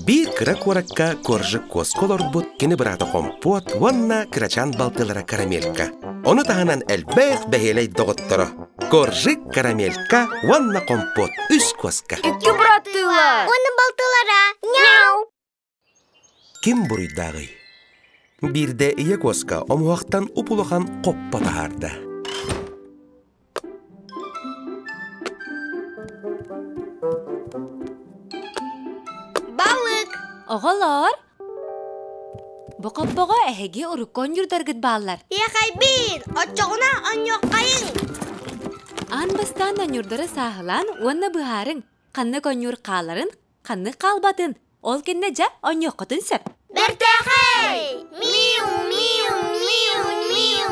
Биир кыра куоракка Коржик куоска олорбут кини быраата Хомпуот уонна кырачаан балтылара Карамелька. Ону таһынан элбэх бэһиэлэй доҕотторо Коржик, Карамелька уонна Хомпуот үс куоска. Икки быраттыылар. Уонна балтылара. Няу! Ким буруйдааҕый? Биирдэ ийэ куоска омуһахтан уп-улахан хоппо таһаарда. Балык! Оҕолоор, бу хоппоҕо эһиги урукку онньуурдаргыт бааллар. Иэхэйбин, оччоҕуна онньуоххайыҥ! Аан бастаан онньуурдары сааһылаан уонна быһаарыҥ, ханнык онньуур хааларын, ханнык хаалбатын, ол кэннэ дьэ онньуоххутун сөп. Бэртээхэй! Миу, миу, миу, миу!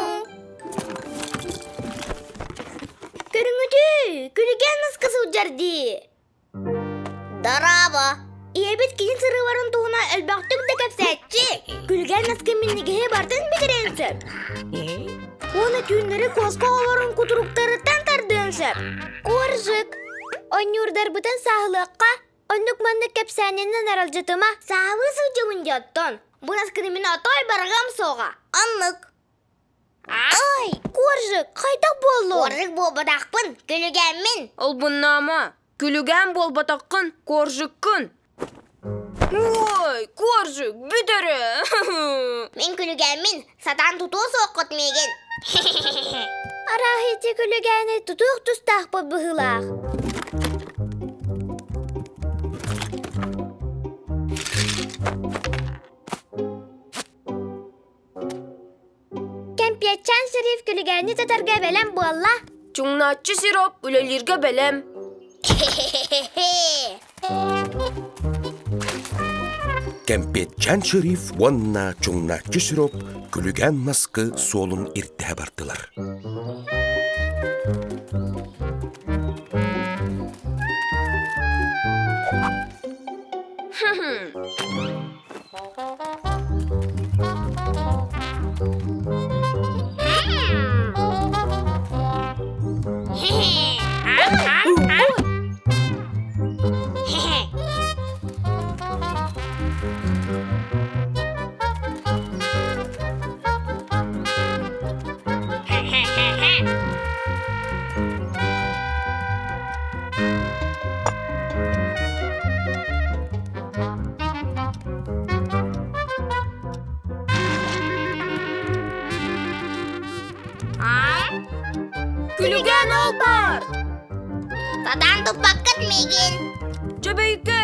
Көрүҥүтүй, күлүгээн наска сылдьар дии. Дорообо! Ийэбит кини сырыыларын туһунан элбэхтик да кэпсээччи. Күлүгээн наска минньигэһи барытын бүтэрэн сөп. Уонна түүннэри куоска оҕолорун кутуруктарыттан тардыан сөп. Коржик, Онньуурдарбытын сааһылыахха, оннук-маннык кэпсээнинэн аралдьытыма, сааһылыы сылдьабын дии оттон. Бу наскыны мин отой барыгам суоҕа. Оннук. Ай, Коржик, хайдах буоллуҥ? Коржик буолбатахпын, күлүгээммин. Албыннаама, күлүгээн буолбатаххын, коржиккын. Ой, коржик, бүт эрэ. Мин күлүгээммин, сатаан тутуо суоххут миигин. Арааһы ити күлүгээни тутуох тустаахпыт быһыылаах. Кэмпиэтчээн шериф күлүгээни тутарга бэлэм буолла. Чуҥнааччы сироп үлэлииргэ бэлэм. Кэмпиэтчээн шериф уонна чуҥнааччы сироп күлүгээн наскы суолун ирдэһэ бардылар. Күлүгээн ол баар! Сатаан туппаккыт миигин! Дьэбэйкэ!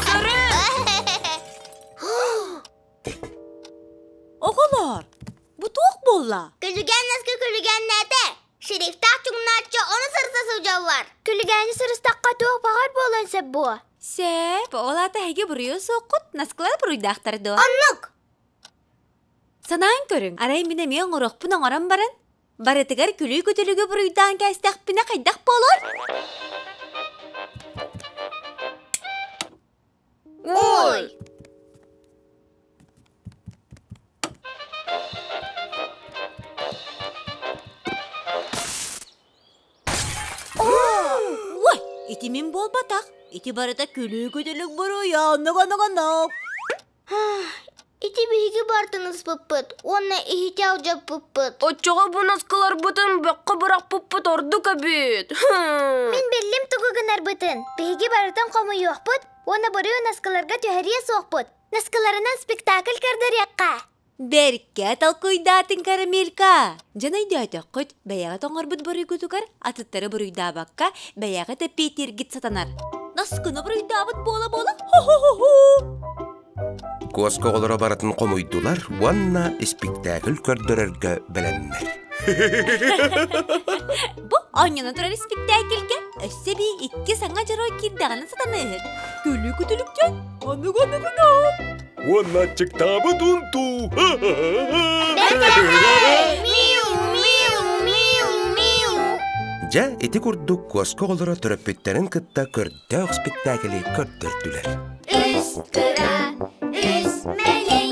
Сыры! Оҕолоор, бу туох буолла? Күлүгээн наскы күлүгээннээтэ! Шерифтаах чуҥнааччы ону сырса сылдьаллар. Күлүгээни сырыстахха туох баҕар буолуон сөп буо. Сөп, ол аата эһиги буруйу суоххут, наскылар буруйдаахтар дуо? Оннук! Санаан көрүҥ, арай мин эмиэ оҥоруохпун оҥорон баран, барытыгар күлүү күтүлүгү буруйдаан кээстэхпинэ хайдах буолуой? Ой! Ой, ити мин буолбатах. Ити барыта күлүү-күтүлүк буруйа, оннук-оннук-оннук. Ити биһиги бартын ыспыппыт уонна иһити алдьаппыппыт. Оччоҕо бу наскыларбытын бөххө бырахпыппыт ордук эбит. Мин биллим тугу гынарбытын. Биһиги барытын хомуйуохпут уонна буруйу наскыларга түһэриэ суохпут. Наскыларынан спектакль көрдөрүөххэ. Бэркэ толкуйдаатыҥ, Карамелька! Дьон өйдөөтөххүт, бэйэҕит оҥорбут буруйгутугар атыттары буруйдаабакка, бэйэҕит эппиэттииргит сатанар. Наскыны буруйдаабыт буола-буола, хо-хо-хо-хо! Куоска оҕолоро барытын хомуйдулар уонна испиктээкил көрдөрөргө бэлэмнэр. Бу оонньоно турар испиктээкилгэ өссө эбии икки саҥа дьоруой киирдэҕинэ сатаныыһык. Күлүү-күтүлүктэн аныгы-аныгына! Уонна аччыктаабыт унтуу! Миу, миу, миу, миу. Дьэ, ити курдук куоска оҕолоро төрөппүттэрин кытта көрдөөх спектакли көрдөрдүлэр. Үс кыра, үс мэлэй.